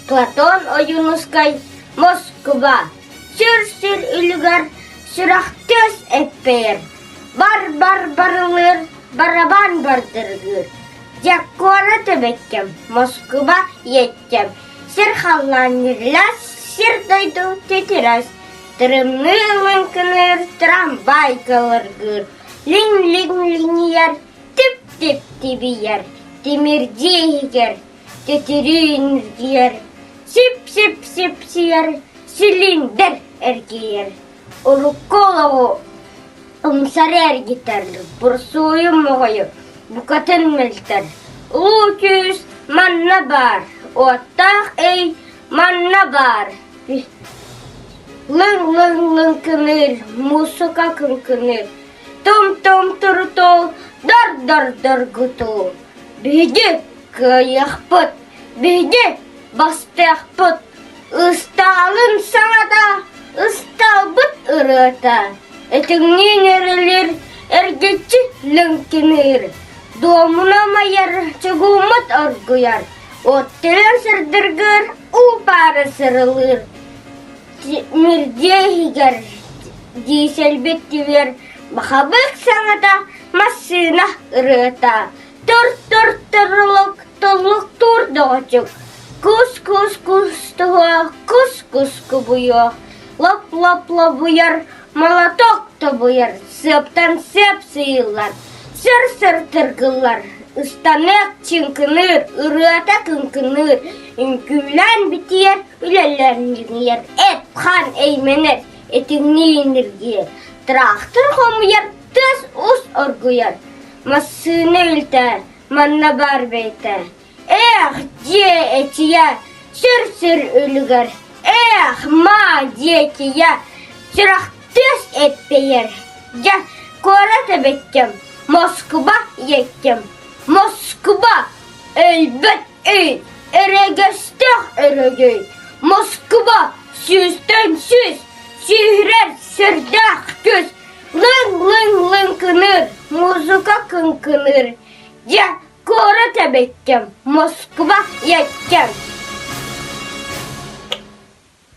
Платон Ойуунускай Москуба сүр-сүр үлүгэр сүрэхтиэс эппэйэр, бар-бар барылыыр, барабан бардыргыыр. Дьэ куорат эбэккэм, Москуба ийэккэм, сир халлаан ньирилэс, сир дойду титирэс, тырымныы лыҥкыныыр, трамвай кылыргыыр, лиҥ-лиҥ лиҥийэр, тип-тип тибийэр, тимирдии иһигэр титириин эргийэр, сип-сип-сипсийэр, силиндэр эргийэр. Урукку олоҕу умсары эргитэр, бурсуйу моҕойу букатын мөлтөр. Улуу күүс манна баар, уоттаах ый манна баар. Лыҥ-лыҥ-лыҥкыныыр, муусука кыҥкыныыр, Тум-тум турутуу, дор-дор доргутуу. Биһиги кыайыахпыт, биһиги бастыахпыт. Ыстаалын саҥата, ыстаалбыт ырыата. Этиҥниин эрэлир, эргиччи лыҥкыныыр. Дуомуна майар, чугууммут оргуйар. От төлөн сырдыргыыр, уу паара сырылыыр. Мирдиэ иһигэр диисэлбит түһэр бахабык саҥата массыына ырыата тур-тур-турулук туллуктуур доҕоччук кус-кус-кус туһуох кус-кус кубуйуох лоп-лоп лобуйар молоток тобуйар сыаптан сыап сыйыллар сыр-сыр тыргыллар ыстаныак чыҥкыныыр ырыата кыҥкыныыр үҥкүүлээн битийэр үлэлээн дьиҥийэр эт-хаан эймэнэр этиҥниин ньиргийэр тыраахтыр хомуйар тыас-уус оргуйар массыына үлтэ манна баар бэйэтэ эх дьиэ эчийэ сүр-сүр үлүгэр эх маа диэкийэ сүрэхтиэс эппэйэр дьэ куорат эбэккэм Москуба ийэккэм Москуба өлбөт өй өрөгөстөөх өрөгөй Москуба сүүстэн сүүс сүүһүрэр сүрдээх күс лыҥ-лыҥ лыҥкыныыр музыка кыҥкыныыр дьэ куорат эбэккэм Москва ийэккэм.